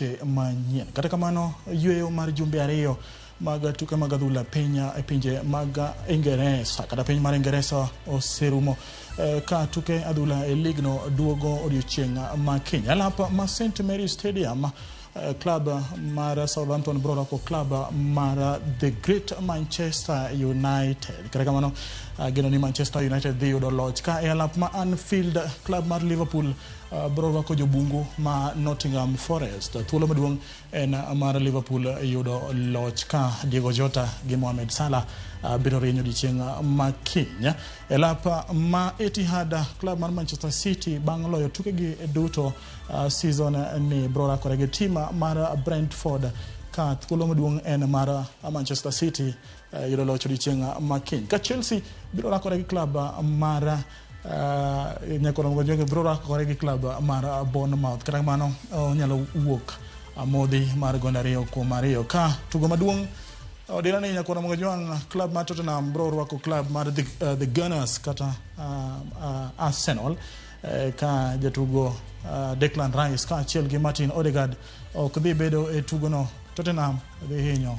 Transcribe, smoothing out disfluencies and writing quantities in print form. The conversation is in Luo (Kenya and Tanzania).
Weche manyien. Kata kamano, yueyo mar jumbe ariyo mag tuke mag adhula piny e pinje mag Ingeresa kata piny mar Ingeresa oserumo ka tuke adhula e ligno duogo odiochieng' ma kiny. Alap ma St Mary's Stadium, club mar Southampton biro rwako club mar The Great Manchester United. Kata kamano, geno ni Manchester United dhi yudo loch ka e alap ma Anfield, club mar Liverpool biro rwako jobungu ma Nottingham Forest. Thuolo maduong' en mar Liverpool yudo loch ka Diego Jota gi Mohamed Salah biro rieny odiochieng' ma kiny. E lap ma Etihad, club mar Manchester City bang' loyo tukegi duto season ni biro rakore gi tim mar Brentford ka thuolo maduong' en mar Manchester City yudo loch odiochieng' ma kiny. Ka Chelsea biro rakore gi club mar Nyakoro Joge biro rakore gi club mar Bournemouth. Kata kamano onyalo wuok amodhi mar gonde 2-2. Ka tugo maduong' odira ni Nyakoro Mojwang', club mar Tottenham biro rwako club mar The Gunners kata Arsenal, ka jatugo Declan Rice kaachiel gi Martin Odegaard ok dhi bedo e tugono. Tottenham dhi hinyo.